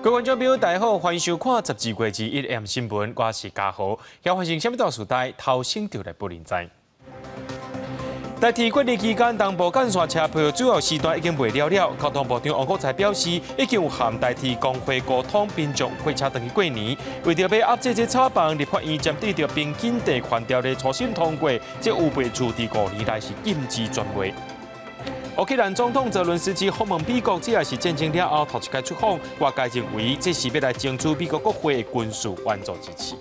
各位觀眾朋友，大家好，歡迎收看12月21 AM 新聞，我是嘉豪。現發生啥物大事代，頭先就來報您知。台鐵過年期間，東部幹線車票主要時段已經賣了了。交通部長王國材表示，已經有和台鐵工會溝通，民眾火車轉去過年。為著欲壓制這炒房，立法院針對著平均地權條例初審通過，這有賣厝佇5年內是禁止轉賣。烏克蘭總統澤倫斯基訪問美國，這也是戰爭了後頭一擺出訪。外界認為這是欲來爭取美國國會的軍事援助支持。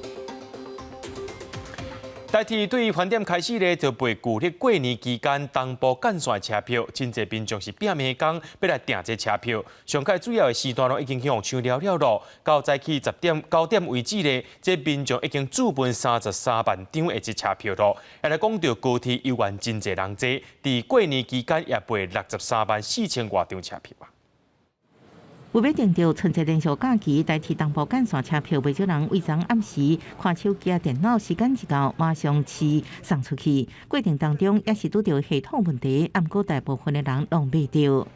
台鐵對盤點開始咧，就賣舊曆過年期間東部幹線車票，真濟民眾是拼命工欲來訂這車票。上蓋主要的時段攏已經去予搶了了囉，到早起10點9點為止咧，這民眾已經注賣33萬張的這車票囉。也來講著高鐵猶原真濟人坐，佇過年期間也賣63萬4千外張車票啊。為欲訂著春節連續假期，台鐵東部幹線車票，袂少人為昨暗時看手機仔電腦，時間一到馬上試送出去。過程當中也是拄著系統問題，毋過大部分的人攏買著。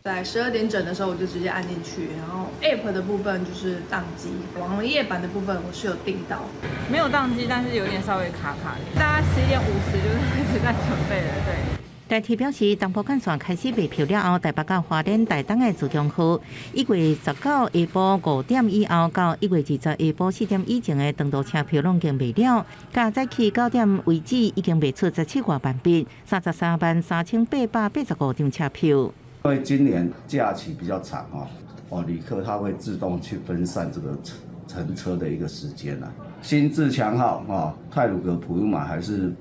在12點整的時候，我就直接按進去，然後 App 的部分就是當機，網頁版的部分我是有訂到，沒有當機，但是有點稍微卡卡的。大概11點50就是開始在準備了，對。台鐵表示，東部幹線開始賣票了後，台北到花蓮、台東的自強號，1月19下晡5點以後到1月20下晡4點以前的長途車票攏已經賣了。到早起9點為止，已經賣出17外萬筆，33萬3885張車票。因為今年假期比較長哦，哦，旅客他會自動去分散這個乘車的一個時間啦。新自強號啊，太魯閣普悠瑪還是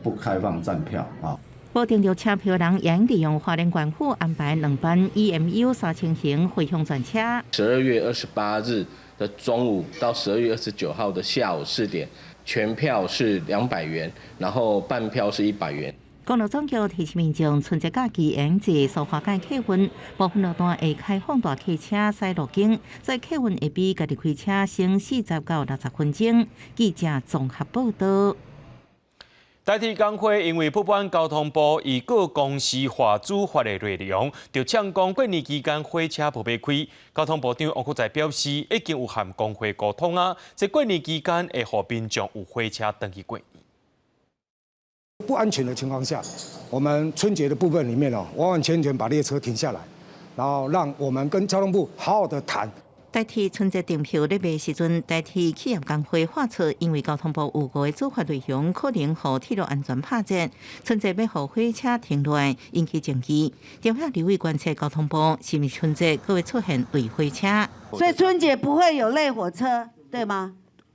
不開放站票啊。無訂著車票人，會利用花蓮縣府安排兩班 EMU 3000型回鄉專車。 12月28日的中午到12月29號的下午4點，全票是200元，然後半票是100元。公路總局提醒民眾，春節假期會坐蘇花改客運，部分路段會開放大客車駛路徑，所以客運會比家己開車省40到60分鐘。記者綜合報道。台鐵工會因為不滿交通部預告公司化主法的內容，就嗆講過年期間火車無欲開。交通部長王國材表示，已經有和工會溝通啊，這過年期間會予民眾有火車轉去過年。不安全的情況下，我們春節的部分裡面哦，完完全全把列車停下來，然後讓我們跟交通部好好的談。台鐵春節訂票咧賣時陣，台鐵企業工會發出，因為交通部有五個處罰內容，可能予鐵路安全拍折，春節欲予火車停落來，引起爭議。中央立委關切交通部是毋是春節閣會出現類火車？所以春節不會有類火車，對嗎？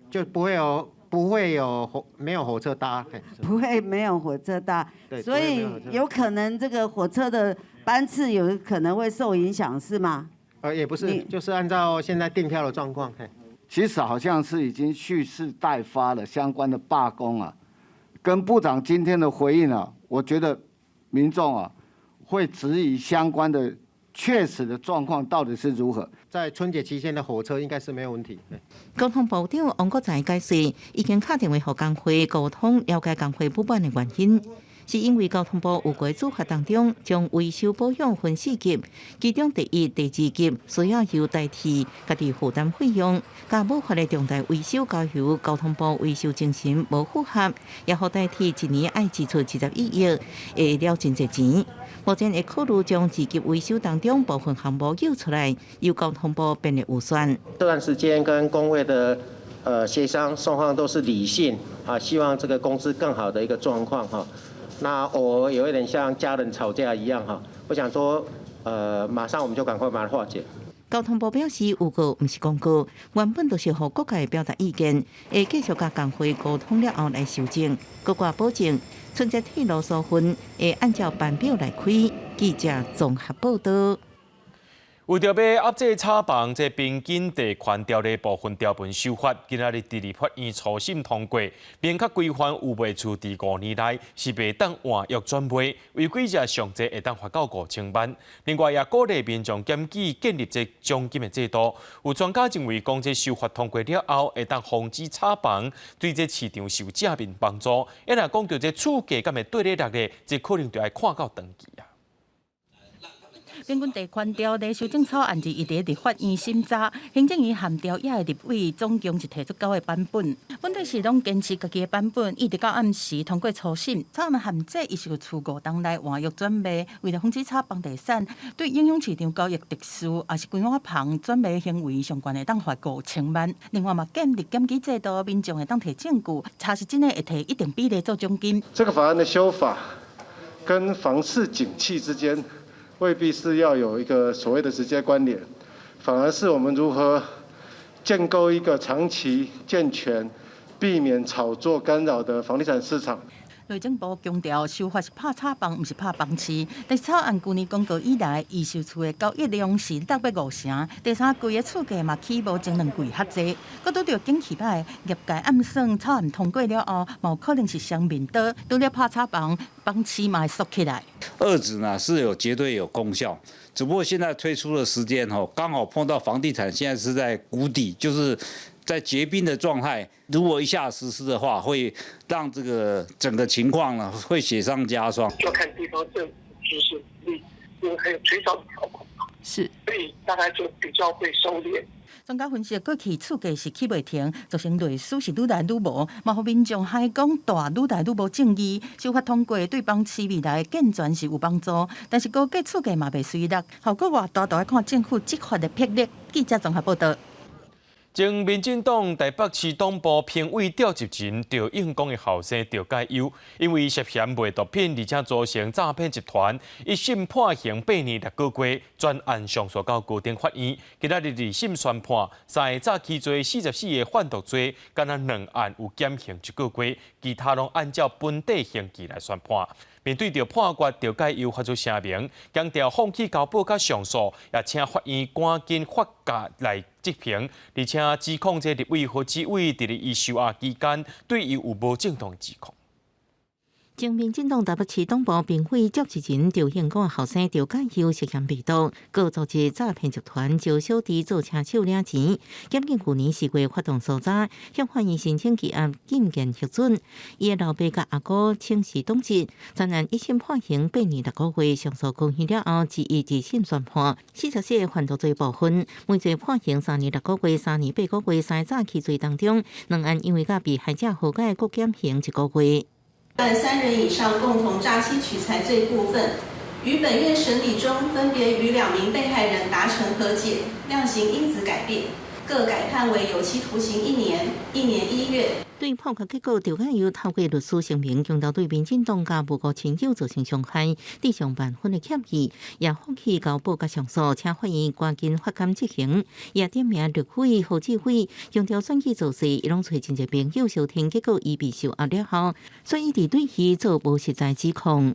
就不會有，不會有火，沒有火車搭。不會沒有火車搭，所以有可能這個火車的班次有可能會受影響，是嗎？也不是，就是按照現在訂票的狀況。其實好像是已經蓄勢待發了相關的罷工啊，跟部長今天的回應啊，我覺得民眾啊會質疑相關的確實的狀況到底是如何。在春節期間的火車應該是沒有問題。交通部長王國材解釋，已經敲電話予工會溝通，了解工會不滿的原因。是因為交通部有關處罰當中，將維修保養分四級，其中第一、第二級需要由台鐵家己負擔費用，佮無法的重大維修交由交通部維修中心無符合，也予台鐵一年愛支出21億，會了真濟錢。目前會考慮將二級維修當中部分項目繳出來，由交通部編列預算。這段時間跟工會的協商，雙方都是理性啊，希望這個工資更好的一個狀況哈。那偶爾有一點像家人吵架一樣哈，我想說，馬上我們就趕快把它化解。交通部表示，預告毋是公告，原本就是予各界表達意見，會繼續佮工會溝通了後來修正。閣掛保證，春節鐵路疏運會按照班表來開。記者綜合報道。為著欲壓制炒房，這平均地權條例部分條文修法，今仔日佇立法院初審通過，明確規範有賣厝佇5年內是袂當換約轉賣，違規者上濟會當罰到5000萬。另外，也鼓勵民眾檢舉建立這獎金的制度。有專家認為，講這修法通過了後，會當防止炒房，對這市場是有正面幫助。啊若講著這厝價敢會綴咧落咧，這可能就愛看到長期啊。根據地權條例修正草案一直佇立法院審查，行政院函調野的立委總共是提出九個版本，本底是攏堅持家己的版本，一直到暗時通過初審。草案限制伊是厝五棟來換約轉賣，為了防止炒房地產對影響市場交易秩序，抑是規劃房轉賣行為上懸會當罰5000萬。另外嘛，建立檢舉制度，民眾會當提證據，查實真的會提一定比例做獎金。這個法案的修法跟房市景氣之間未必是要有一個所謂的直接關聯，反而是我們如何建構一個長期健全、避免炒作干擾的房地產市場。內政部強調，修法是拍炒房，毋是拍房市。但是草案舊年公告以來，預售厝的交易量是6欲5成，第三季的厝價嘛起無前兩季較濟。閣拄著景氣歹，業界暗算草案通過了後，嘛有可能是雙面刀，除了拍炒房，房市嘛會縮起來。遏止呢是有絕對有功效，只不過現在推出的時間吼，剛好碰到房地產現在是在谷底，就是在結冰的狀態。如果一下實施的話，會讓這個整個情況呢會雪上加霜。就看地方政府執行力，因為還有吹哨條款嘛，是，所以大概就比較會收斂。專家分析，過去厝價是起袂停，造成類似是愈來愈無，嘛予民眾害講蹛愈來愈無正義。修法通過對房市未來健全是有幫助，但是估計厝價嘛袂隨落，效果偌大，就愛看政府執法的魄力。記者綜合報道。前民進黨台北市黨部評委召集人趙應光的後生趙介佑，因為涉嫌賣毒品，而且組成詐騙集團，一審判刑8年6個月，全案上訴到高等法院，今仔日二審宣判，三个詐欺罪、44個販毒罪，干焦兩案有減刑一個月，其他攏按照本底刑期來宣判。面對著判決，趙介佑發出聲明，強調放棄交保佮上訴，也請法院趕緊發假來執行，而且指控這立委何志偉佇咧伊收押期間對伊有無正當指控。前民進黨台北市黨部評委召集人趙應光後生趙介佑涉嫌賣毒，閣組織詐騙集團招小弟做車手領錢，檢警去年4月發動搜查，向法院申請羈押禁見核准。伊的老爸佮阿哥請示董事，全案一審判刑8年6個月，上訴高院了後，依二審宣判44個販毒罪部分，每罪判刑3年6個月、3年8個月，三個詐欺罪當中，兩案因為佮被害者和解，閣減刑一個月。犯三人以上共同詐欺取財罪部分，於本院審理中，分別與兩名被害人達成和解，量刑因此改變，各改判為有期徒刑1年1年1月。對判決結果，趙介佑透過律師聲明，強調對民進黨佮無辜親友造成傷害，致上萬分的歉意，也放棄交保佮上訴，請法院趕緊發監執行。也點名立委何志偉，強調選舉造勢，伊攏揣真濟朋友相挺，結果伊被收押了後，所以一直對伊做無實在指控。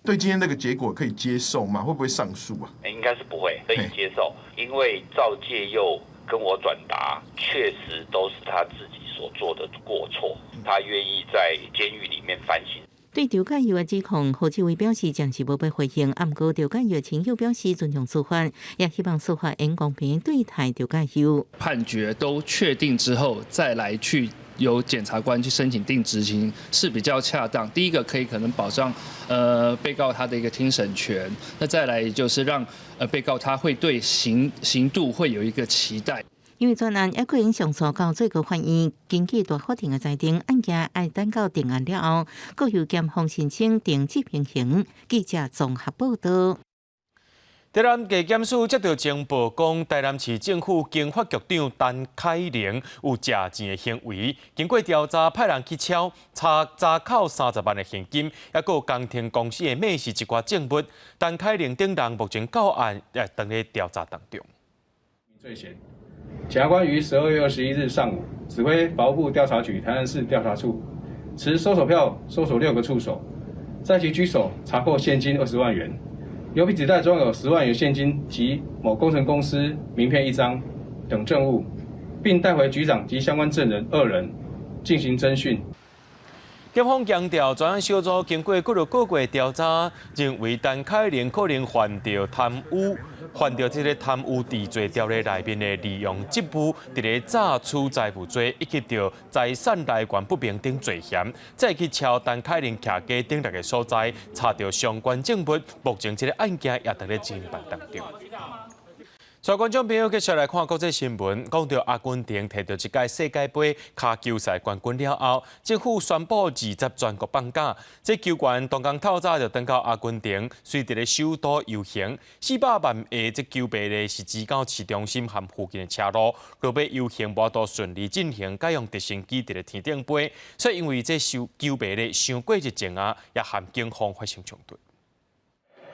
對今天那個結果可以接受嗎？會不會上訴啊？應該是不會，可以接受，因為趙介佑跟我轉達，確實都是他自己所做的過錯，他願意在監獄裡面反省。對趙介佑的指控，何志偉表示暫時無欲回應。毋過趙介佑親友表示尊重司法，也希望司法應公平對待趙介佑。判決都確定之後，再來去由檢察官去申請定執行是比較恰當。第一個可以可能保障被告他的一個聽審權，那再來就是讓被告他會對刑度會有一個期待。因為專案猶閣用上訴到最高法院，根據大法庭的裁定，案件愛等到定案了後，閣由檢方申請定執行刑。記者綜合報道。台南地檢署接到情報，講台南市政府經發局長陳凱玲有食錢的行為。經過調查，派人去抄查查扣30萬的現金，抑閣有工程公司的名序一寡證物。陳凱玲等人目前到案，也正咧調查當中。罪嫌。檢察官於12月21日上午，指揮法務部調查局台南市調查處，持搜索票搜索六個處所，在其居所查獲現金20萬元，牛皮紙袋裝有10萬元現金及某工程公司名片一張等證物，並帶回局長及相關證人二人進行偵訊。檢方強調，專案小組經過幾落個月調查，認為陳凱琳可能犯著貪污，犯著這个貪污治罪條例內面的利用職務，佇咧詐取財物罪，以及著財產來源不明等罪嫌，再去抄陳凱琳徛家等六个所在，查著相關證物，目前這个案件也佇咧偵辦當中。所以觀眾朋友，繼續來看國際新聞，講到阿根廷提著這屆世界盃跤球賽冠軍了後，政府宣布20全國放假。這球員當工透早就轉到阿根廷，隨佇咧首都遊行，400萬个這球迷咧是擠到市中心和附近的車路，落尾遊行無法順利進行，改用直升機佇咧天頂飛。所以因為這受球迷咧傷過熱情啊，也和警方發生衝突。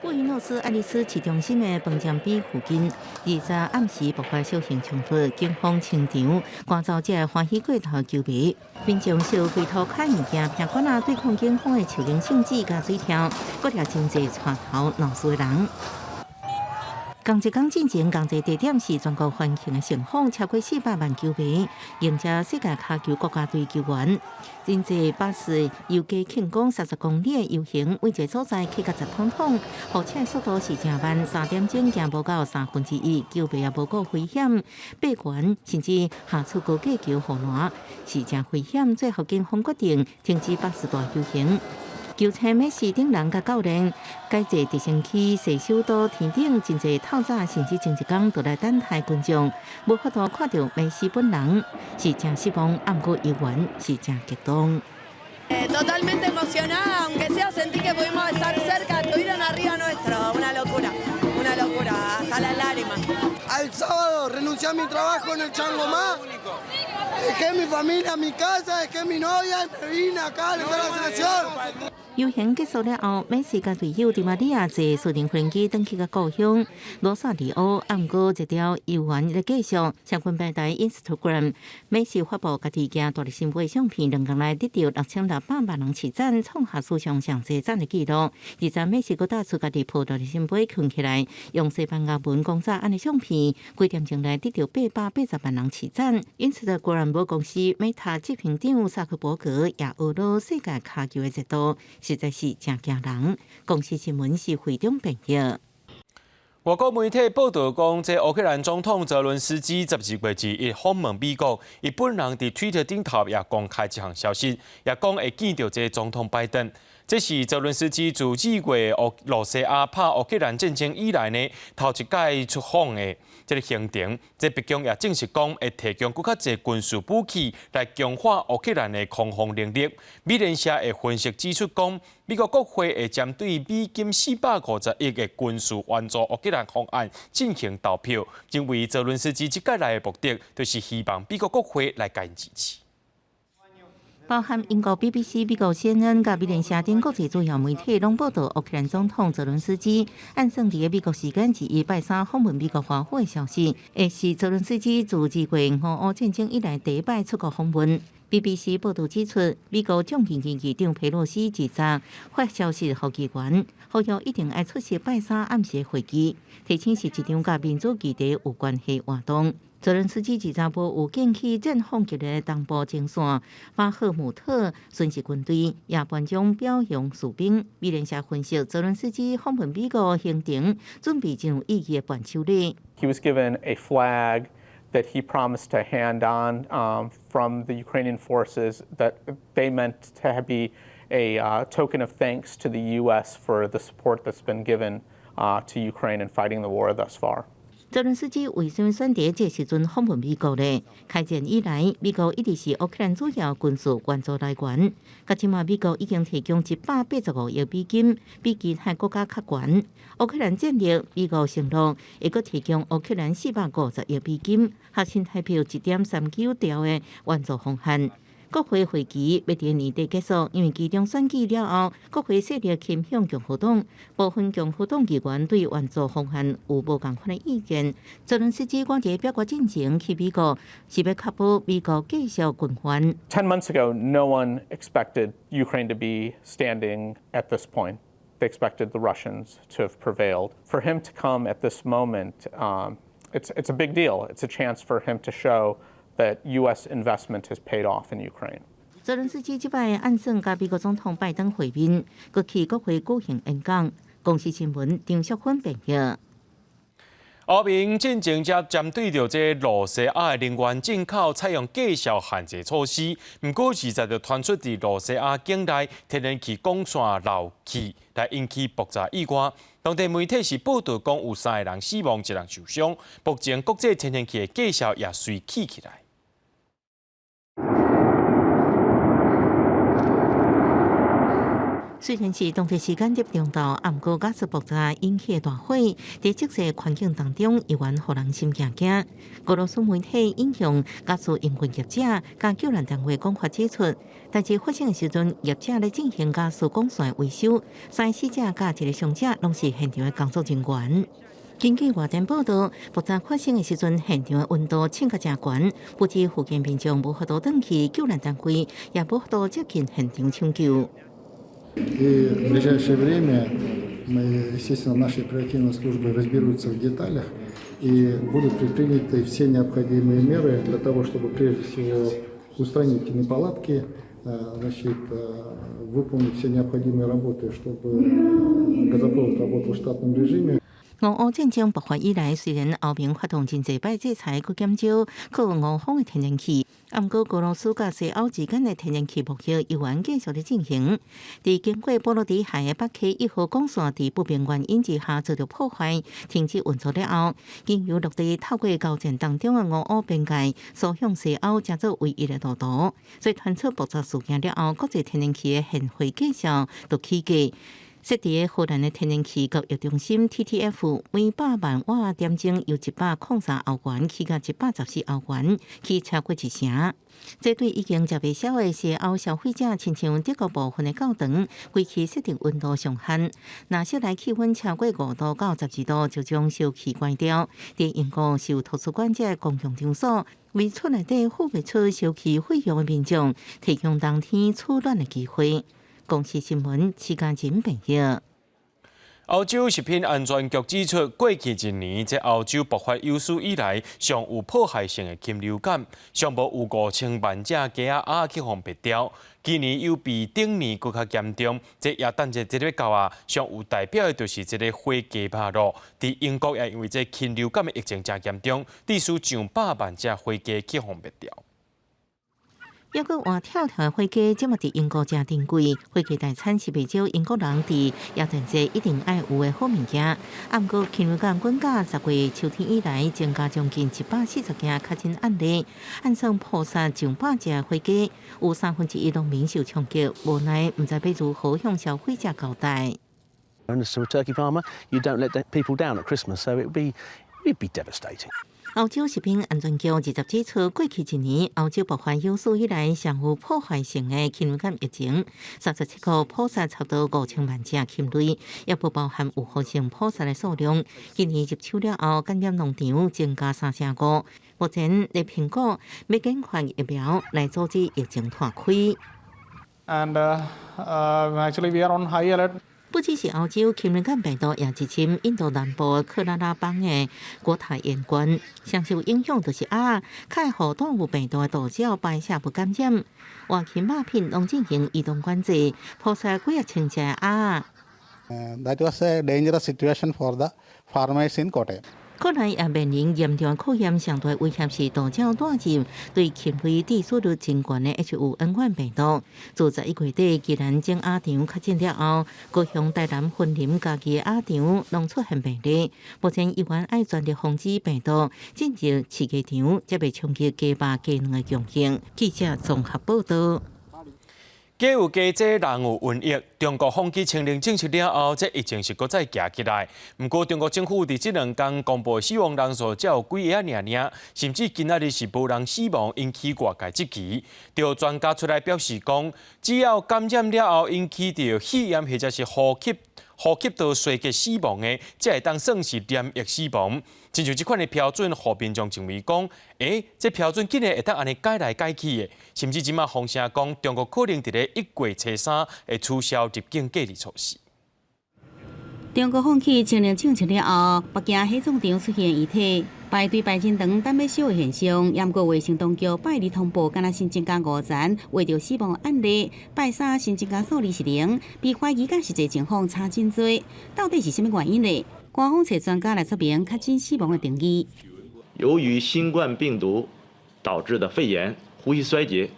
布宜諾斯艾利斯市中心的飯店比附近，20暗時爆發小型衝突，警方清場趕走這個歡喜過頭球迷，民眾燒規塗跤物件、拚棍仔對抗警方的樹奶槍子佮水柱，閣掠真濟帶頭鬧事的人。仝一工進前，仝一個地點是全國歡慶的盛況，超過400萬球迷迎接世界跤球國家隊球員。真濟巴士遊街慶功30公里的遊行，每一個所在去甲雜通通，火車速度是誠慢，3點鐘行無到1/3，球迷也無顧危險，爬懸甚至下出高架橋護欄，是誠危險。最後警方決定停止巴士大遊行。球星梅西等人佮教練改坐直升機踅首都天頂，真濟透早甚至前一工就來等待觀眾，無法度看著梅西本人，是誠失望，毋過猶原是誠激動。 Totalmente emocionada, aunque sea sentí que pudimos estar cerca, estuvieron arriba nuestro, una locura, una locura, hasta las lágrimas. Al sábado renuncié a mi trabajo en el Changomá, dejé mi familia, mi casa, dejé mi novia y me vine acá a la selección. 遊行結束了後，梅西佮隊友迪瑪利亞坐私人飛機轉去佮故鄉羅薩里奧，毋過這條猶原咧繼續。社群平台 Instagram，梅西發布家己行大力神杯相片，兩工內得著6600萬人揤讚，創下史上上濟讚的紀錄。而且梅西閣打出家己抱大力神杯囥起來，用西班牙文講早安的相片，幾點鐘內得著880萬人揤讚。Instagram 母公司 Meta 執行長薩克伯格也學了世界跤球的熱度。實在是誠驚人。公視新聞是會長編譯。外國媒體報導講，這烏克蘭總統澤倫斯基12月21訪問美國，伊本人佇推特頂頭也公開這項消息，也講會見著這總統拜登。這是澤倫斯基自2月俄羅西亞拍烏克蘭戰爭以來呢，頭一擺出訪的這个行程。這白宮也證實講會提供閣較濟軍事武器來強化烏克蘭的空防能力。美聯社的分析指出講，美國國會會針對美金450億的軍事援助烏克蘭方案進行投票，認為澤倫斯基這擺來的目的，就是希望美國國會來共支持。包含英國 BBC、美國 CNN 佮美聯社等國際主要媒體攏報導，烏克蘭總統澤倫斯基按算佇美國時間21拜三訪問美國華府的消息，會是澤倫斯基自2月俄烏戰爭以來第一擺出國訪問。BBC 報導指出，美國眾議院議長佩洛西20發消息予議員，呼籲一定愛出席拜三暗時會議，提醒是一場佮民主議題有關係活動。澤倫斯基二十無有見去戰況激烈的東部前線巴赫姆特巡視軍隊，也頒獎表揚士兵。美聯社分析，澤倫斯基訪問美國行程準備真有意義的伴手禮。 He was given a flag that he promised to hand on from the Ukrainian forces that they meant to be a token of thanks to the U.S. for the support that's been given to Ukraine in fighting the war thus far. 澤倫斯基為啥物選佇這時陣訪問美國呢？開戰以來，美國一直是烏克蘭主要軍事援助來源。到這馬，美國已經提供185億美金，比其他國家較懸。烏克蘭戰力，美國承諾會閣提供烏克蘭450億美金，合新台幣1.39兆的援助方案。國會會期欲佇年底結束，因為期中選舉了後，國會勢力傾向共和黨，部分共和黨議員對援助方案有無仝款的意見。澤倫斯基趕佇表決進前去美國，是欲確保美國繼續軍援。 10 months ago, no one expected Ukraine to be standing at this point. They expected the Russians to have prevailed. For him to come at this moment, it's a big deal. It's a chance for him to show that U.S. investment has paid off in Ukraine. 澤倫斯基這擺按算佮美國總統拜登會面，閣去國會舉行演講。公視新聞張淑芬編譯。歐盟進前才針對著這露西亞的能源進口採用價數限制措施，毋過事實就傳出佇露西亞境內天然氣管線漏氣，來引起爆炸意外。當地媒體是報導講有三个人死亡，一人受傷。目前國際天然氣的價數也隨起起來。雖然是當地時間入中晝，毋過瓦斯爆炸引起的大火，佇這個環境當中，猶原予人心驚驚。俄羅斯媒體引用瓦斯營運業者佮救援單位講法指出，代誌發生的時陣，業者咧進行瓦斯管線維修，三个死者佮一个傷者攏是現場的工作人員。根據外電報導，爆炸發生的時陣，現場的溫度升甲誠懸，不止附近民眾無法度轉去，救援單位也無法度接近現場搶救。 И в ближайшее время мы, естественно, наши оперативные службы разберутся в деталях и будут предприняты все необходимые меры для того, чтобы прежде всего устранить неполадки, значит, выполнить все необходимые работы, чтобы газопровод работал в штатном режиме. 俄烏戰爭爆發以來，雖然歐盟發動真濟擺制裁，去減少靠俄方的天然氣，毋過俄羅斯佮西歐之間的天然氣貿易猶原繼續咧進行。佇經過波羅的海的北溪一號管線，佇不明原因之下遭著破壞，停止運作了後，經由陸地透過交戰當中的俄烏邊界，輸向西歐，成做唯一的路途。所以傳出爆炸事件了後，國際天然氣的現貨價數就起價。設佇荷蘭的天然氣交易中心 TTF 每百萬瓦點鐘由103歐元起到114歐元，起超過一成。這對已經食袂消的西歐消費者，親像德國部分的教堂，規氣設定溫度上限，若室內氣溫超過5度到12度，就將燒氣關掉。佇英國受圖書館這个公共場所，為厝內底付袂出燒氣費用的民眾，提供冬天取暖的機會。公視新聞，徐嘉仁編譯。歐洲食品安全局指出，過去一年，這歐洲爆發有史以來上有破壞性的禽流感，上無有5000萬隻雞仔鴨去予滅掉。今年又比頂年閣較嚴重，這耶誕節這個到啊，上有代表的就是這个火雞肉囉。佇英國也因為這禽流感的疫情誠嚴重，至少上百萬隻火雞去予滅掉。抑閣活跳跳的火雞，這馬佇英國誠珍貴。火雞大餐是袂少英國人佇耶誕節一定愛有的好物件。啊，毋過禽流感滾到10月秋天以來，增加將近140件確診案例，按算撲殺上百隻火雞，有三分之一農民受衝擊，無奈毋知欲如何向消費者交代。 And as a turkey farmer, you don't let people down at Christmas, so it'd be devastating. 歐洲食品安全局二十指出，過去一年歐洲爆發有史以來上有破壞性的禽流感疫情，37個撲殺差不多5000萬隻禽類，也不包含有發生撲殺的數量。今年入秋了後，感染農場增加三成五。目前咧評估欲研發疫苗來阻止疫情拖開。 And actually we are on high alert. 不只是歐洲，禽流感病毒也入侵印度南部克拉拉邦的國泰縣縣，上受影響就是鴨，較會予帶有病毒的杜鳥排泄物感染，活禽肉品攏進行移動管制，撲殺幾仔千隻鴨。 That was a dangerous situation for the farmers in Kottayam. 國內也面臨嚴重考驗，上大威脅是杜鳥帶入對禽類致死率真懸的 H5N1 病毒。自11月底，宜蘭整鴨場確診了後，高雄、台南、雲林、嘉義的鴨場攏出現病例。目前猶原愛全力防止病毒進入飼雞場，才袂衝擊雞肉、雞卵的供應。記者綜合報導。雞有雞災，人有瘟疫。中國放棄清零政策了後，這疫情是閣再行起來。毋過，中國政府佇這兩工公布死亡人數才有幾个爾爾，甚至今仔日是無人死亡引起外界質疑。著專家出來表示講，只要感染了後引起著肺炎或者是呼吸道衰竭死亡的，才會當算是染疫死亡。親像這款的標準，予民眾認為講，欸，這標準竟然會當按呢改來改去的，甚至這馬風聲講，中國可能佇咧1月初3會取消入境隔離措施。中國放棄清零政策了後，北京火葬場出現遺體。排隊排真長，等欲燒的現象，毋過衛生當局拜二通報，敢若新增加五層患著死亡案例，拜三新增加數字是零，比懷疑佮實際情況差真濟。到底是啥物原因呢？官方揣專家來說明確診死亡的定義。由於新冠病毒導致的肺炎、呼吸衰竭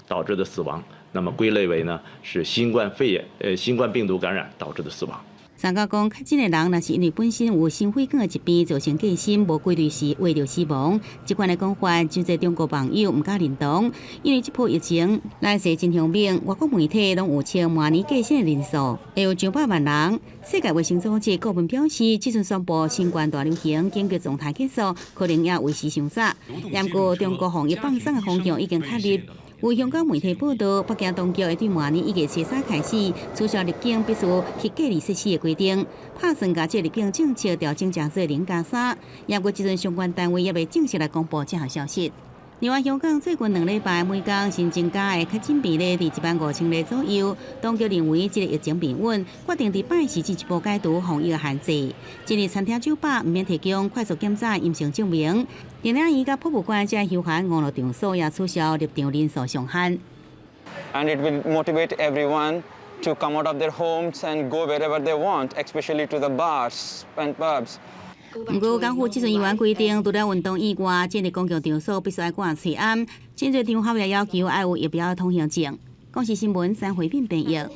導致的死亡，那麼歸類為呢是新冠肺炎，新冠病毒感染導致的死亡。專家講，確診的人若是因為本身有心血管的疾病造成過身無規律時患著死亡，這款的講法，真濟中國網友毋敢認同，因為這波疫情來勢真兇猛，外國媒體攏有稱每年過身的人數會有上百萬人。世界衛生組織顧問表示，這陣宣布新冠大流行緊急狀態結束，可能也為時尚早。毋過中國防疫放鬆的方向已經確立。有香港媒體報道，北京當局會對明年1月初三開始取消入境必須去隔離設施的規定，拍算共這入境政策調整成做0+3。毋過這陣相關單位猶未正式來公布這項消息。另外，香港最近2禮拜每工新增加的確診病例佇15,000例左右。當局認為這个疫情平穩，決定佇拜四進一步解除防疫限制。進入餐廳、酒吧毋免提供快速檢查陰性證明。電影院佮博物館這休閒娛樂場所也取消入場人數上限。 And it will motivate everyone to come out of their homes and go wherever they want, especially to the bars and pubs. 毋過，港府這陣議員規定，除了運動以外，進入公共場所必須愛掛喙罨，真濟場合也要求愛有疫苗通行證。公視新聞三回片編譯。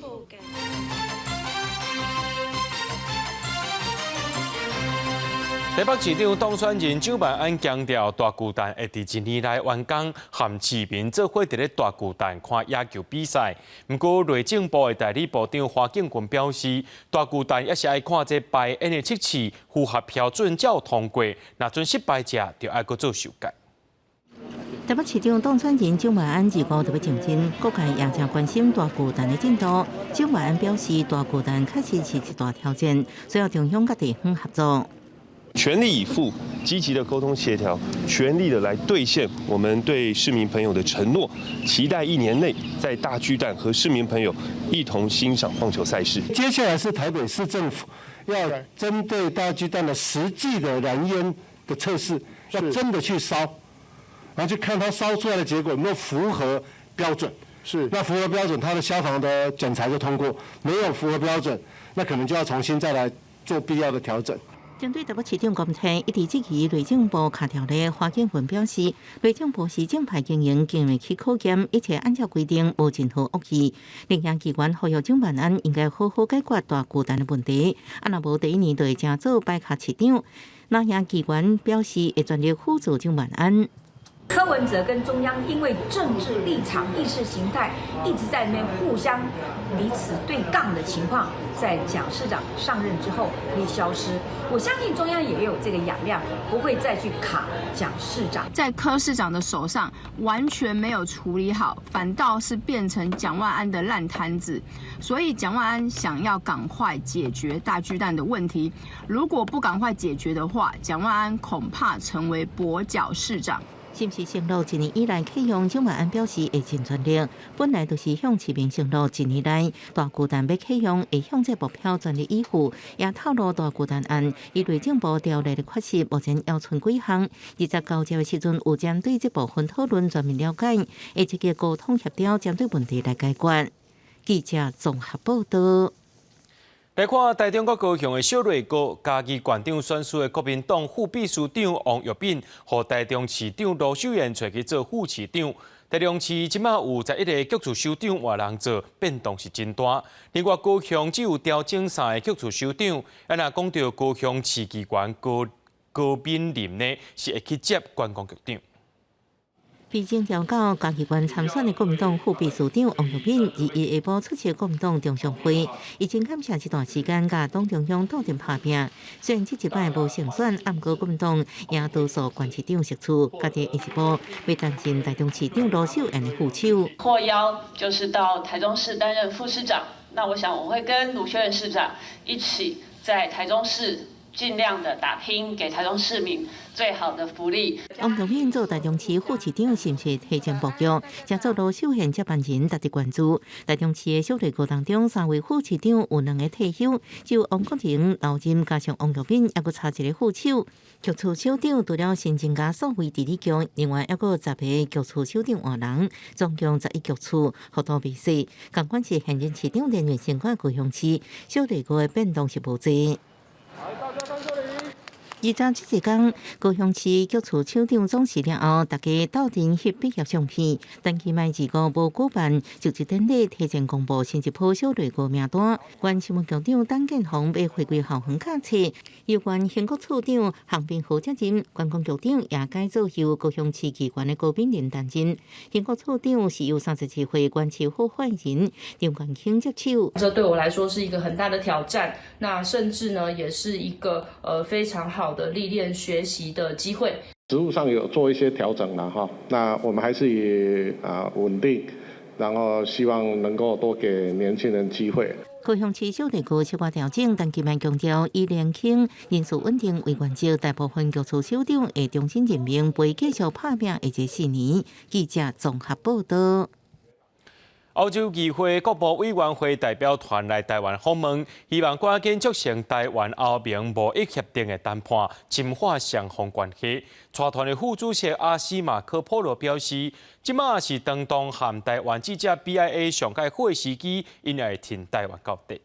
台北市長當選人蔣萬安強調，大巨蛋會佇一年內完工，和市民做伙佇咧大巨蛋看野球比賽。毋過，內政部的代理部長華建群表示，大巨蛋也是愛看這排煙的測試符合標準才有通過，若準失敗者就愛閣做修改。台北市長當選人蔣萬安25特別認真，各界也誠關心大巨蛋的進度。蔣萬安表示，大巨蛋確實是一大挑戰，需要中央佮地方合作。全力以赴，積極的溝通協調，全力的來兌現我們對市民朋友的承諾。期待一年內在大巨蛋和市民朋友一同欣賞棒球賽事。接下來是台北市政府要針對大巨蛋的實際的燃煙的測試，要真的去燒，然後去看它燒出來的結果有沒有符合標準。是，那符合標準，它的消防的檢查就通過；沒有符合標準，那可能就要重新再來做必要的調整。針對台北市長公車一直質疑內政部敲條例，華建文表示，內政部是正牌經營，經未起考驗，一切按照規定，無任何惡意。林業機關呼籲蔣萬安應該好好解決大巨蛋的問題，啊若無第一年就會成做擺跤市長。那葉機關表示會全力輔助蔣萬安。柯文哲跟中央因為政治立場、意識形態一直在那邊互相彼此對槓的情況，在蔣市長上任之後可以消失。我相信中央也有這個雅量，不會再去卡蔣市長。在柯市長的手上完全沒有處理好，反倒是變成蔣萬安的爛攤子。所以蔣萬安想要趕快解決大巨蛋的問題，如果不趕快解決的話，蔣萬安恐怕成為跛腳市長。是毋是承諾一年以內啟用？蔣萬安表示會盡全力。本來就是向市民承諾一年內大巨蛋欲啟用，會向這目標全力以赴。也透露大巨蛋案，伊內政部條例的缺失，目前猶賰幾項。29日的時陣，有針對這部分討論全面了解，會積極溝通協調，針對問題來解決。記者綜合報道。來看台中佮高雄的小內閣，嘉義縣長選輸的國民黨副秘書長王玉敏，予台中市長盧秀燕揣去做副市長。台中市這馬有11個局處首長換人做，變動是真大。另外高雄只有調整3個局處首長，啊若講著高雄市議員高敏玲呢，是會去接觀光局長。被徵調到嘉義縣參選的國民黨副秘書長王玉敏，21下晡出席國民黨中常會，伊真感謝這段時間佮黨中央鬥陣拍拚。雖然這一擺無勝選，毋過國民黨也多數縣市長席次，家己下一步欲擔任台中市長盧秀燕的副手。獲邀就是到台中市擔任副市長，那我想我會跟盧秀燕市長一起在台中市盡量的打拼，給台中市民最好的福利。王玉敏做台中市副市長，是毋是提前布局？誠濟羅秀賢接班人值得關注。台中市的小內閣當中，三位副市長有兩個退休，只有王國榮留任，加上王玉敏，猶閣差一個副手。局處首長除了新增加數位治理局，另外猶閣十个局處首長換人，總共11局處，幅度袂細。仝款是現任市長連任成功高雄市，小內閣的變動是無濟。二十這一工，高雄市局處首長總辭了後，大家鬥陣翕畢業相片。陳其邁二五無舉辦就職典禮，提前公布新一波小內閣名單。原新聞局長董建鴻欲回歸校園教冊，由原興國處長韓冰豪接任，觀光局長也改做由高雄市議員的高敏玲擔任。興國處長是由37歲原市府發言人張冠興接手。這對我來說是一個很大的挑戰，那甚至呢，也是一個非常好的歷練學習的機會。職務上有做一些調整了哈，那我們還是以穩定，然後希望能夠多給年輕人機會。高雄市小內閣小可調整，陳其邁強調以年輕、人事穩定為原則，大部分局處首長會重新任命，袂繼續拍拚下這4年。記者綜合報道。歐洲議會國務委員會代表團來台灣訪問，希望趕緊促成台灣歐盟貿易協定的談判，深化雙方關係。帶團的副主席阿斯馬科波羅表示，這馬是當當和台灣這隻 BIA 上蓋好的時機，𪜶會挺台灣到底。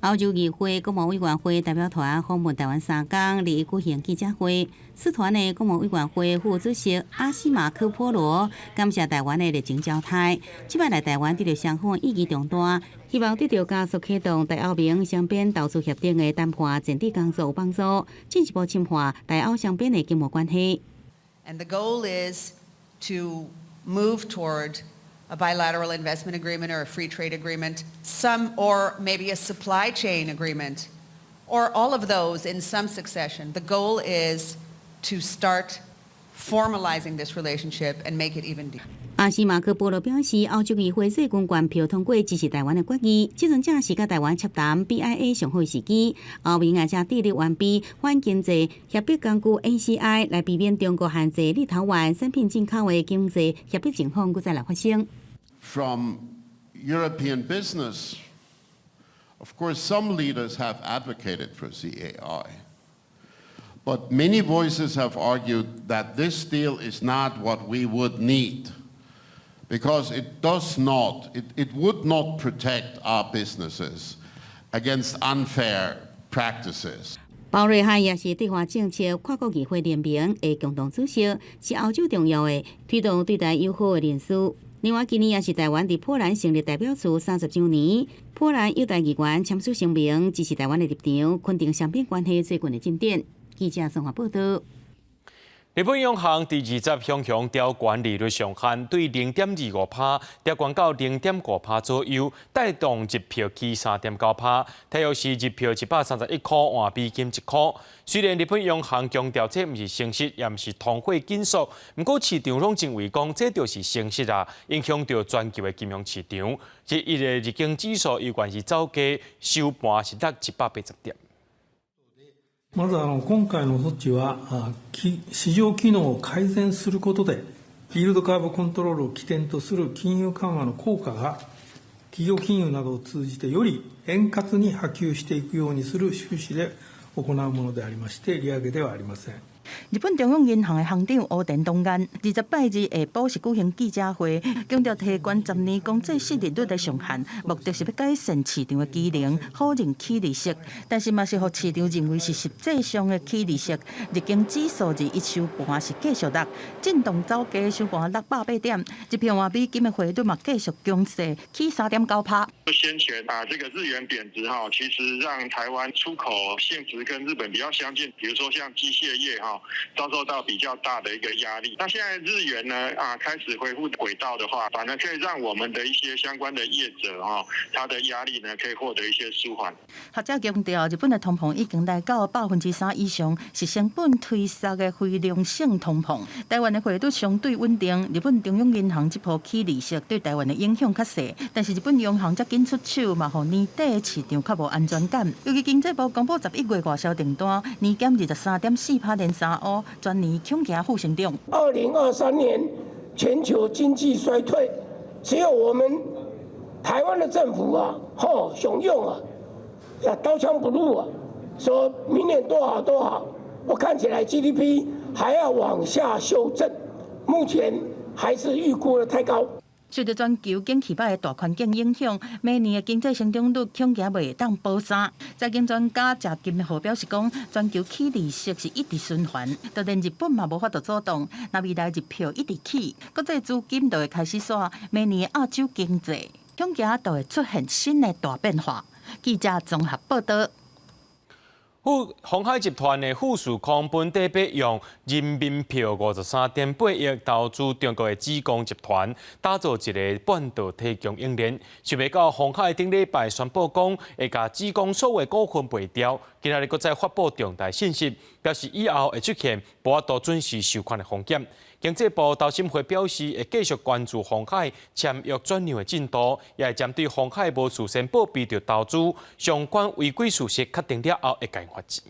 歐洲議會國務委員會代表團訪問台灣3工，日舉行記者會。使團的國務委員會副主席阿斯馬科波羅感謝台灣的熱情招待，這擺來台灣得著雙方意義重大，希望得著加速啟動台歐盟雙邊投資協定的談判前置工作有幫助，進一步深化台歐雙邊的經貿關係。 And the goal is to move toward a bilateral investment agreement or a free trade agreement, some or maybe a supply chain agreement, or all of those in some succession. The goal is to start formalizing this relationship and make it even deeper. 阿斯馬克波羅表示，歐洲議會最近懸票通過支持台灣的決議，這陣正是佮台灣洽談 BIA 上好時機。歐盟也正致力完備反經濟脅迫工具 NCI，來避免中國限制立陶宛產品進口的經濟脅迫情況閣再來發生。 From European business, of course, some leaders have advocated for CAI. But many voices have argued that this deal is not what we would need because it does not, it would not protect our businesses against unfair practices. 包瑞漢也是對華政策跨國議會聯盟的共同主席，是歐洲重要的推動對台友好的人士。另外，今年也是台灣佇波蘭成立代表處30週年，波蘭友台議員簽署聲明支持台灣的立場，肯定雙邊關係最近的進展。記者綜合報道。日本央行佇20雄雄調懸利率上限，對0.25%調懸到0.5%左右，帶動日票起3.9%，大約是日票131箍換美金1箍。雖然日本央行強調這毋是升息，也毋是通貨緊縮，毋過市場攏認為講這就是升息啊，影響著全球的金融市場。這一个日經指數猶原是走低，收盤是落180點。まず今回の措置は市場機能を改善することでイールドカーブコントロールを起点とする金融緩和の効果が企業金融などを通じてより円滑に波及していくようにする趣旨で行うものでありまして利上げではありません。日本中央銀行的行長烏田東彥20拜二下晡是舉行記者會，強調提懸10年公債殖利率的上限，目的是欲改善市場的機能，否認起利息，但是嘛是予市場認為是實際上的起利息。日經指數21收盤是繼續落，震盪走低收盤落108點，日票換美金的匯率嘛繼續強勢，起3.9%。先前啊，這個日元貶值哈，其實讓台灣出口性質跟日本比較相近，比如說像機械業哈。到遭受到比較大的一個壓力。那現在日元呢啊開始恢復軌道的話，反而可以讓我們的一些相關的業者哦，他的壓力呢可以獲得一些舒緩。學者強調，日本的通膨已經來到3%以上，是成本推捒的非良性通膨。台灣的匯率相對穩定，日本中央銀行這波起利息對台灣的影響較細，但是日本央行遮緊出手，嘛予年底市場較無安全感。尤其經濟部公布11月外銷訂單，年減23.4%，連三烏，全年恐驚負成長。 2023年全球經濟衰退，只有我們台灣的政府啊，吼，雄勇啊，刀槍不入啊，說明年多好多好，我看起來 GDP 還要往下修正，目前還是預估得太高。受到全球景氣䆀的大環境影響，明年的經濟成長率恐驚袂當保三。財經專家謝金河表示講，全球起利息是一直循環，就連日本嘛無法度阻擋。若未來日票一直起，國際資金就會開始徙，明年亞洲經濟恐驚就會出現新的大變化。記者綜合報道。富鴻海集團的富士康本底欲用人民幣53.8億投資中國的紫光集團，打造一个半導體供應鏈。想袂到鴻海頂禮拜宣布講，會共紫光所有股份賣掉。今仔日閣再發布重大信息，表示以後會出現無法度準時收款的風險。經濟部投審會表示，會繼續關注鴻海簽約轉讓的進度，也會針對鴻海無事先報備著投資相關違規事實確定了後，會共罰錢。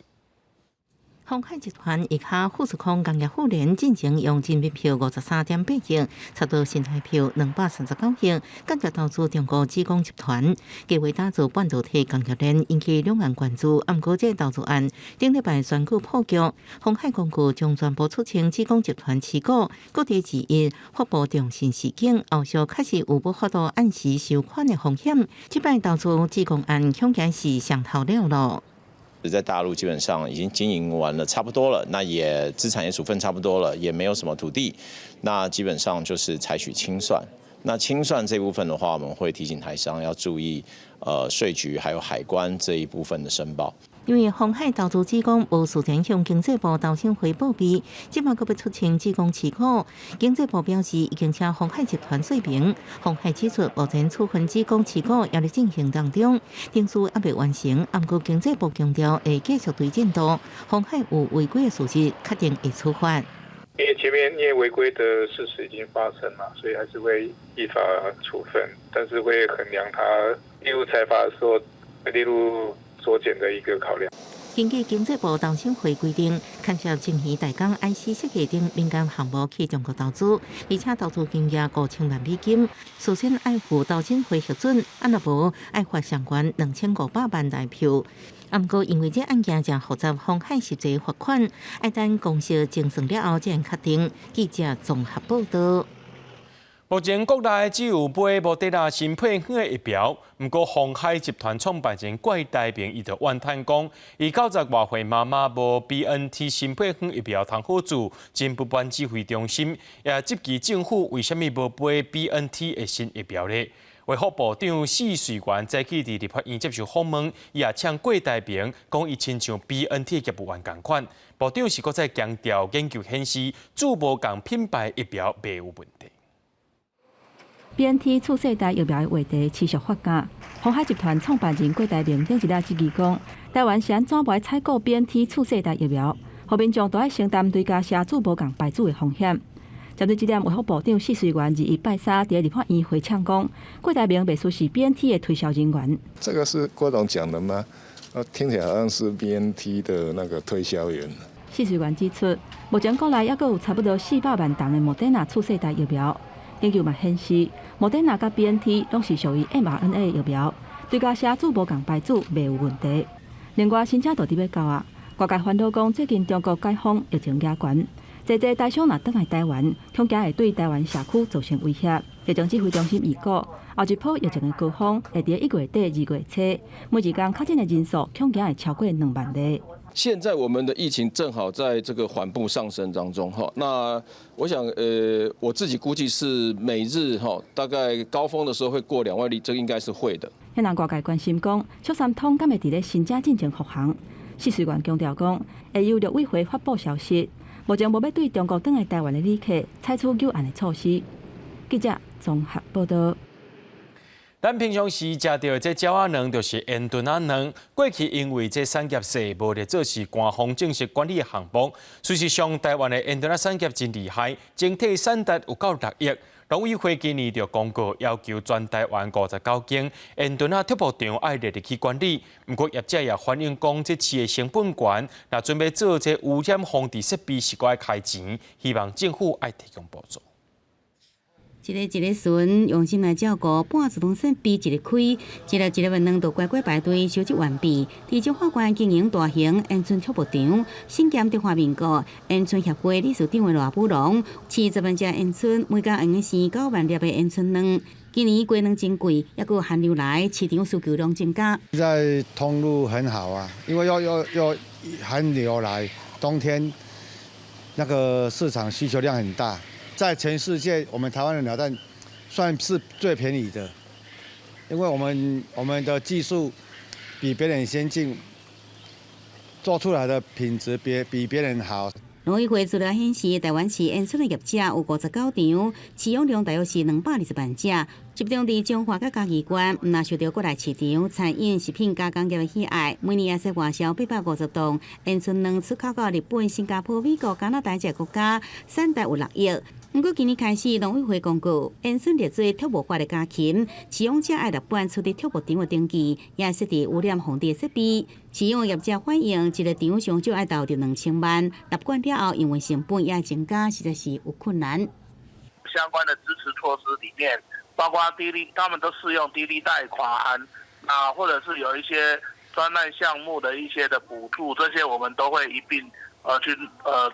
鴻海集團轄下富士康工業婦聯進前用人民幣53.8億，差不多新台幣239億，間接投資中國紫光集團，計劃打造半導體工業鏈，引起兩岸關注。毋過，這投資案頂禮拜宣告破局，鴻海公告將全部出清紫光集團持股，閣佇二一發布重新時間，後續確實有無法度按時收款的風險。這擺投資紫光案恐驚是上頭了囉。在大陸基本上已經經營完了，差不多了，那也資產也處分差不多了，也沒有什麼土地，那基本上就是採取清算。那清算這部分的話，我們會提醒台商要注意，稅局還有海關這一部分的申報。因為鴻海投資紫光無事前向經濟部投審會報備，這擺閣欲出清紫光持股。經濟部表示已經請鴻海集團說明，鴻海指出目前處分紫光持股猶佇進行當中，程序猶未完成。毋過經濟部強調會繼續追進度，鴻海有違規的事實，確定會處罰。因為前面因為違規的事實已經發生嘛，所以還是會依法處分，但是會衡量他列入裁罰的時候，列入酌減的一個考量。根據經濟部投審會規定，牽涉晶圓代工 IC 設計等敏感項目去中國投資，而且投資金額5000萬美金，事先愛獲投審會核准，啊若無愛罰相關2500萬台幣。毋過因為這案件誠複雜，鴻海實際罰款愛等公司精算了後才會確定。記者綜合報道。目前國內只有買莫德納新配方的疫苗，毋過鴻海集團創辦人郭台銘伊就怨嘆講，伊90外歲媽媽無 BNT 新配方疫苗通好處，真不滿指揮中心，也質疑政府為啥物無買 BNT 的新疫苗咧？衛福部長薛瑞元早起佇立法院接受訪問，伊也嗆郭台銘講，伊親像 BNT 業務員仝款。部長是閣再強調，研究顯示注無仝品牌疫苗袂有問題。 BNT 次世代疫苗的話題持續發酵。鴻海集團創辦人郭台銘頂一日質疑講，台灣是按怎無愛採購 BNT 次世代疫苗，予民眾都愛承擔追加施注無仝牌子的風險。針對這點，衛福部長薛瑞元21拜三佇立法院回嗆講，郭台銘袂輸是 BNT 的推銷人員。這個是郭董講的嗎？聽起來好像是 BNT 的那個推銷員。薛瑞元指出，目前國內猶閣有差不多400萬劑的莫德納次世代疫苗。研究嘛顯示，莫德納佮 BNT 攏是屬於 mRNA 疫苗，追加施注無仝牌子袂有問題。另外，新正就佇欲到啊，外界煩惱講最近中國解封疫情加懸，濟濟台商若轉來台灣，恐驚會對台灣社區造成威脅。疫情指揮中心預估，後一波疫情的高峰會佇1月底2月初，每一工確診的人數恐驚會超過2萬例。現在我們的疫情正好在這個緩步上升當中，哈。那我想，我自己估計是每日哈，大概高峰的時候會過2萬例，這個應該是會的。遐人外界關心講，卓三通敢會佇咧新正進前復航？試水員強調講，會由陸委會發布消息，目前無欲對中國轉來台灣的旅客採取誘岸的措施。記者綜合報道。咱平常時食著的這鳥仔卵，就是煙墩仔卵。過去因為這產業細，無列做是官方正式管理的項目。事實上，台灣的煙墩仔產業真厲害，整體產值有夠6億。農委會今年就公告要求全台灣59間煙墩仔畜牧場愛列入去管理。毋過業者也反映講，這飼的成本懸，若準備做這污染防治設備是閣愛開錢，希望政府愛提供補助。一个一个孫用心來照顧，半自動設備一个開，一粒一粒的卵就乖乖排隊收集完畢。佇彰化縣經營大型鵪鶉畜牧場，身兼中華民國鵪鶉協會理事長的賴武龍，飼10萬隻鵪鶉，每工會用生9萬粒的鵪鶉卵。今年雞卵真貴，猶閣寒流來，市場需求量增加。現在通路很好啊，因為又寒流來，冬天那個市場需求量很大。在全世界，我們台灣的鳥蛋算是最便宜的，因為我們的技術比別人先進，做出來的品質比別人好。農委會資料顯示，台灣飼鵪鶉的業者有59場，飼養量大約是220萬隻。集中佇彰化佮嘉義縣，毋但受著國內市場餐飲食品加工業的喜愛，每年也會使外銷850噸鵪鶉卵出口到日本、新加坡、美國、加拿大這國家，產值有6億。毋過今年開始，農委會公告，鵪鶉列做畜牧法的家禽，飼養者愛納管出佇畜牧場的登記，也設置污染防治設備。飼養業者反映，一个場上少愛投入2000萬，納管了後，營運成本也增加，實在是有困難。相關的支持措施裡面，包括低利，他們都適用低利貸款啊，或者是有一些專案項目的一些的補助，這些我們都會一併去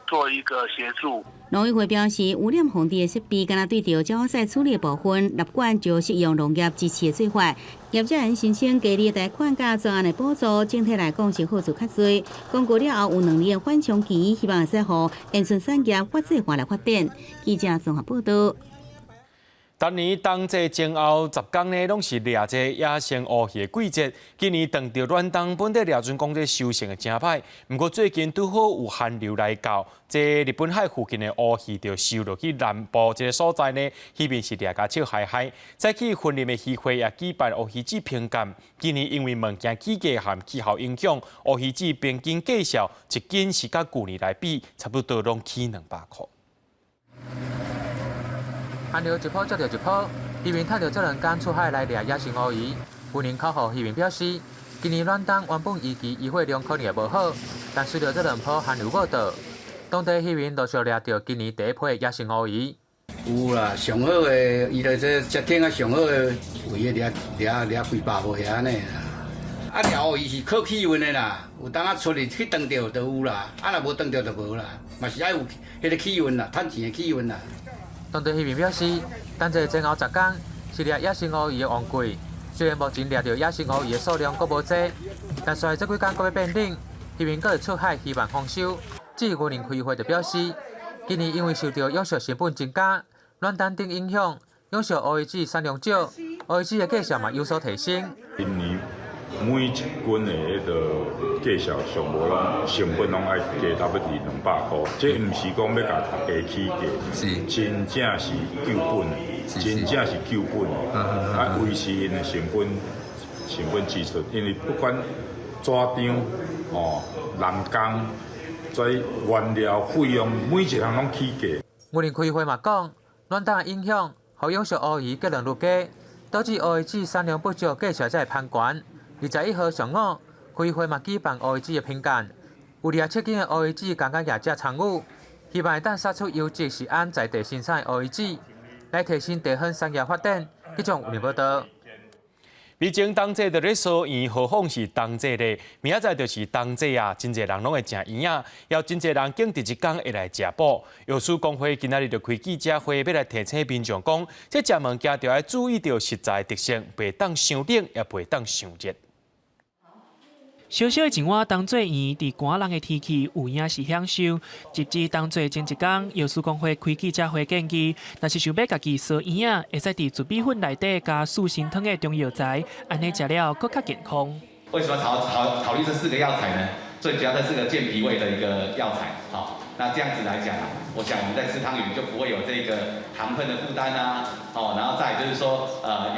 做一個協助。農委會表示，污染防治的設備，敢若對著鳥仔處理的部分，納管就適用農業支持的做法。業者𪜶申請低利貸款佮專案的補助，整體來講是好處較濟。公告了後有2年的緩衝期，希望會使予鵪鶉產業法制化來發展。記者綜合報道。逐年冬季前後10工呢，攏是掠這野生烏魚的季節。今年碰著暖冬，本底掠船講這收成會誠歹。毋過最近拄好有寒流來到，這日本海附近的烏魚就收落去南部這个所在呢，彼邊是掠甲笑嗨嗨。早起雲林的漁會也舉辦烏魚子評鑑。今年因為物件起價和氣候影響，烏魚子平均價數一斤是佮舊年來比，差不多攏起200箍。寒流一波接著一波，漁民趁著這兩工出海來掠野生烏魚。雲林口湖漁民表示，今年暖冬原本預期漁獲量可能會無好，但隨著這兩波寒流報到，當地漁民陸續掠著今年第一批野生烏魚。有啦，上好的，伊就說接天啊，上好的位掠掠掠幾百尾按呢啦。啊，掠烏魚是靠氣運的啦，有當仔出去去當著就有啦，啊若無當著就無啦，嘛是愛有彼个氣運啦，趁錢的氣運啦。當地漁民表示，冬季前後10工是掠野生烏魚的旺季。雖然目前掠著野生烏魚的數量閣無濟，但隨這幾工閣欲變冷，漁民閣會出海，希望豐收。至於雲林開會就表示，今年因為受著養殖成本增加、暖冬等影響，養殖烏魚子產量少，烏魚子的價數嘛有所提升。今年每一斤的彼个價數上無攏成本攏愛加差不多200箍，這毋是講欲共大家起價，是真正是救本，真正是救本，啊維持𪜶的成本成本支出，因為不管紙張、哦人工、這原料費用，每一項攏起價。雲林開會嘛講，暖冬的影響，予養殖烏魚結論愈低，導致烏魚子產量不足，價數才會攀懸。21號上午，開會嘛舉辦烏魚子的評鑑，有27斤的烏魚子共業者參與，希望會當殺出優質食安在地生產的烏魚子，來提升地方產業發展。這種有報道。畢竟冬至就咧捎圓，何況是冬至咧？明仔載就是冬至啊，真濟人攏會食圓仔，也有真濟人揀佇這工會來食補。藥師公會今仔日就開記者會，欲來提醒民眾講，這食物件著愛注意著食材特性，袂當傷冷，也袂當傷熱。小小一碗冬至圓，佇寒冷的天氣有影是享受。截至冬至前一工，藥師公會開記者會建議，若是想欲家己捎圓仔，會使佇糯米粉內底加四神湯的中藥材，按呢食了閣較健康。為什麼考慮這四個藥材呢？最主要的是個健脾胃的一個藥材，好，那這樣子來講，我想我們在吃湯圓就不會有這個糖分的負擔啊，哦，然後再就是說，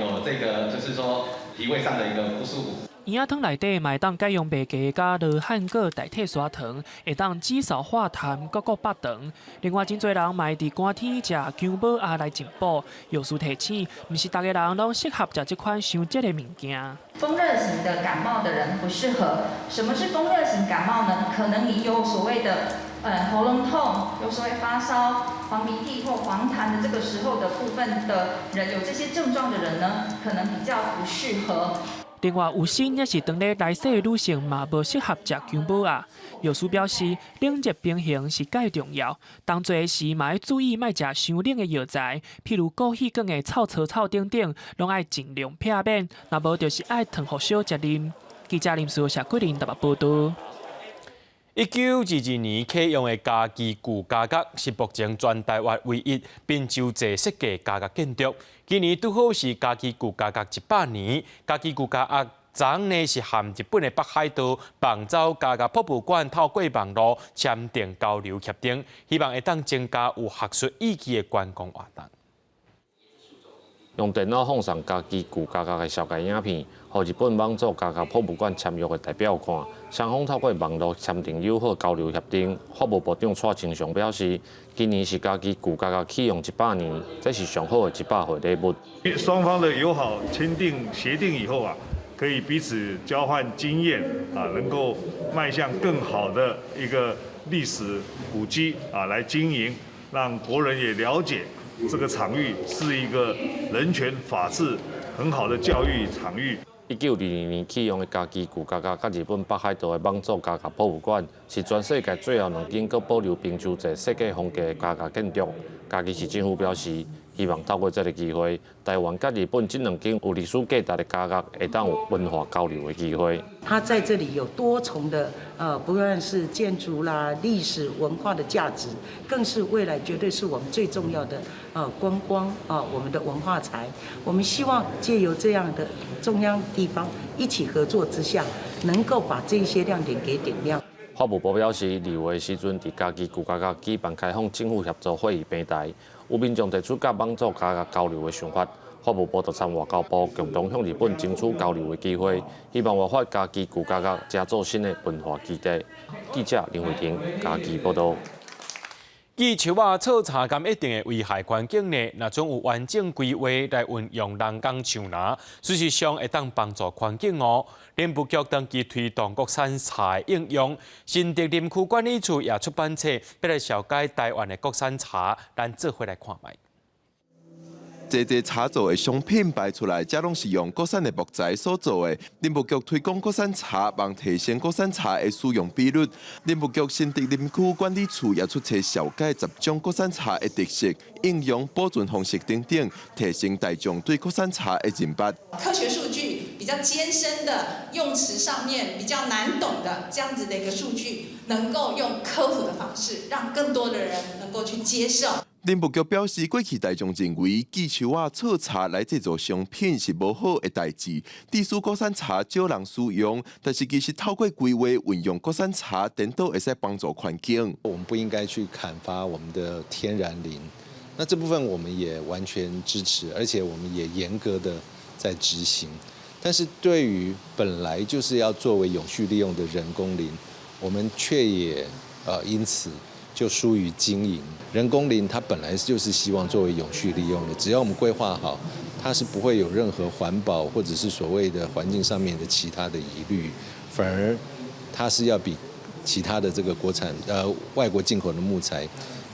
有這個就是說脾胃上的一個不舒服。圓仔湯內底嘛會當改用麥芽佮羅漢果代替砂糖，會當止嗽化痰，閣顧腹腸。另外，真濟人嘛會佇寒天食薑母鴨來進補。藥師提醒，毋是逐个人攏適合食這款傷熱的物件。風熱型的感冒的人不適合。什麼是風熱型感冒呢？可能你有所謂的，喉嚨痛，有所謂發燒、黃鼻涕或黃痰的這個時候的部分的人，有這些症狀的人呢，可能比較不適合。另外，有身抑是當咧來歲的女性嘛，無適合食薑母鴨。藥師表示，冷熱平衡是蓋重要。當做時嘛愛注意，莫食傷冷的藥材，譬如顧氣管的臭草草等等，攏愛盡量避免。若無就是愛燙予燒食啉。記者林書謝桂林台北報導。1922年啟用的嘉義舊家屋是目前全台灣唯一賓州制設計家屋建築。今年拄好是嘉義舊家屋100年，嘉義舊家屋昨呢是和日本的北海道網走家屋博物館透過網路簽訂交流協定，希望會當增加有學術意義的觀光活動。用電腦放送嘉義舊家屋的紹介影片，予日本網走家屋博物館簽約的代表看，雙方透過網路簽訂友好交流協定。法務部長蔡清祥表示，今年是嘉義舊家屋啟用100年，這是上好的100歲禮物。雙方的友好簽訂協定以後啊，可以彼此交換經驗啊，能夠邁向更好的一個歷史古蹟啊來經營，讓國人也了解。這個場域是一個人權法治很好的教育場域。 1922年啟用的嘉義舊家屋，佮日本北海道的網走家屋博物館，是全世界最後兩間閣保留賓州制設計風格的家屋建築。嘉義市政府表示，希望透過這個機會，台灣佮日本這兩間有歷史價值的家屋，會當有文化交流的機會。它在這裡有多重的，不論是建築啦、歷史文化的價值，更是未來絕對是我們最重要的，觀光啊，我們的文化財。我們希望借由這樣的中央地方一起合作之下，能夠把這些亮點給點亮。法務部表示，2月時陣，佇嘉義舊家屋舉辦開放政府協作會議平台，有民眾提出佮網走家屋交流的想法，法務部就參外交部共同向日本爭取交流的機會，希望活化嘉義舊家屋，成做新的文化基地。記者林慧婷嘉義報導。記樹仔採茶敢一定會危害環境呢？若準有完整規劃來運用人工樹林，事實上會當幫助環境哦。林務局長期推動國產茶的應用，新竹林區管理處也出版冊，欲來紹介台灣的國產茶，咱做伙來看覓。濟濟茶做的商品擺出來，這攏是用國產的木材所做的。林務局推廣國產茶，望提升國產茶的使用比率。林務局新竹林區管理處也出冊紹介10種國產茶的特色、應用、保存方式等等，提升大眾對國產茶的認捌。科學數據比較艱深的用詞上面比較難懂的這樣子的一個數據，能夠用科普的方式，讓更多的人能夠去接受。林務局表示，過去大眾認為鋸樹仔採茶來製作商品是無好的代誌，致使國產茶少人使用。但是其實透過規劃運用國產茶，顛倒會使幫助環境。我們不應該去砍伐我們的天然林，那這部分我們也完全支持，而且我們也嚴格的在執行。但是對於本來就是要作為永續利用的人工林，我們卻也因此就疏於經營。人工林它本來就是希望作為永續利用的，只要我們規劃好，它是不會有任何環保或者是所謂的環境上面的其他的疑慮，反而它是要比其他的這個國產外國進口的木材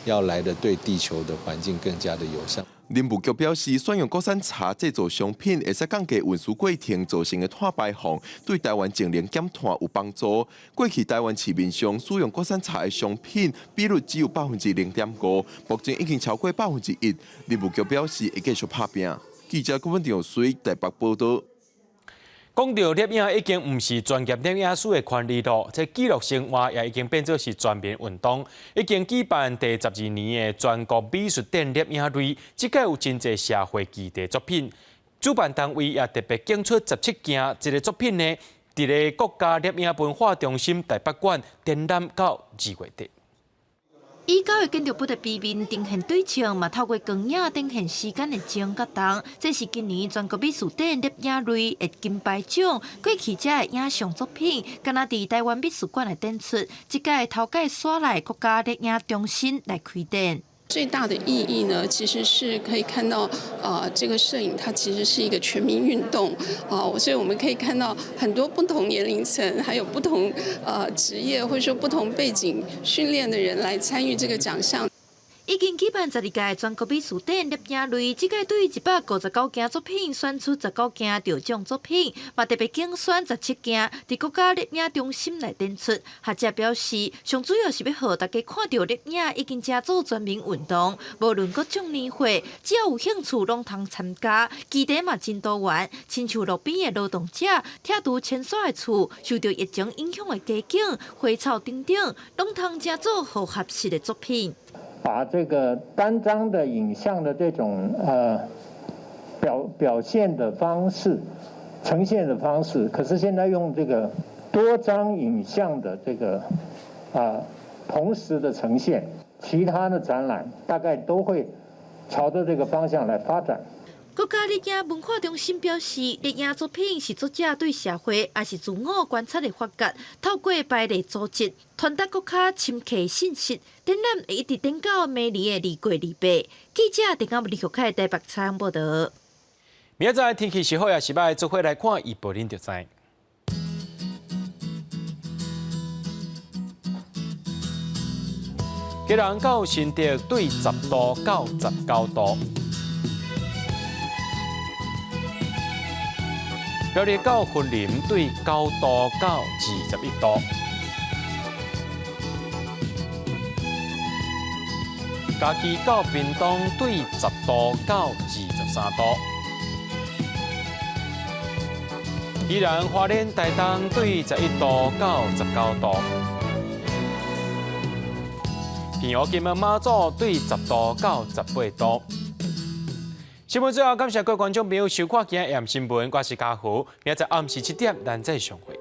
要來的對地球的環境更加的友善。林務局表示，選用國產茶製作商品，會使降低運輸過程造成的碳排放，對台灣節能減碳有幫助。過去台灣市面上使用國產茶的商品比率只有0.5%，目前已經超過1%。林務局表示會繼續拍拚。記者郭文長水台北報導。講到攝影已經毋是專業攝影師的權利囉，這記錄生活也已經變做是全民運動。已經舉辦第12年的全國美術展攝影類，這屆有真濟社會議題作品。主辦單位也特別揀出17件這个作品呢，佇咧國家攝影文化中心台北館展覽到2月底。以九个建築物的平面呈現對稱，嘛透過光影呈現時間的靜佮動。這是今年全國美術展攝影類的金牌獎。過去這个影像作品，敢若佇臺灣美術館來展出，這屆頭擺徙來國家攝影中心來開展。最大的意義呢，其實是可以看到，這個攝影它其實是一個全民運動，啊，所以我們可以看到很多不同年齡層，還有不同職業或者說不同背景訓練的人來參與這個獎項。已經舉辦12屆全國美術展攝影類，這屆對159件作品選出19件得獎作品，嘛特別揀選17件佇國家攝影中心來展出。學者表示，上主要是欲予大家看著攝影已經成做全民運動，無論各種年歲，只要有興趣攏通參加。議題嘛真多元，親像路邊的勞動者、拆除遷徙的厝、受著疫情影響的街景、花草等等，攏通成做符合式的作品。把這個單張的影像的這種表現的方式，呈現的方式，可是現在用這個多張影像的這個同時的呈現，其他的展覽大概都會朝着這個方向來發展。國家攝影文化中心表示，攝影作品是作者對社會抑是自我觀察的發覺，透過排列組織，傳達閣較深刻信息。展覽會一直展到明年的2月28。記者鄭阿李玉凱台北採訪報導。明仔載天氣是好抑是䆀，做伙來看預報恁就知。基隆到新竹對10度到19度。苗栗到雲林對9度到21度，嘉義到屏東對10度到23度，宜蘭花蓮台東對11度到19度，澎湖金門馬祖對10度到18度。新聞最後，感謝各位觀眾朋友收看今日的新聞，我是嘉豪，明仔載暗時7點，咱再相會。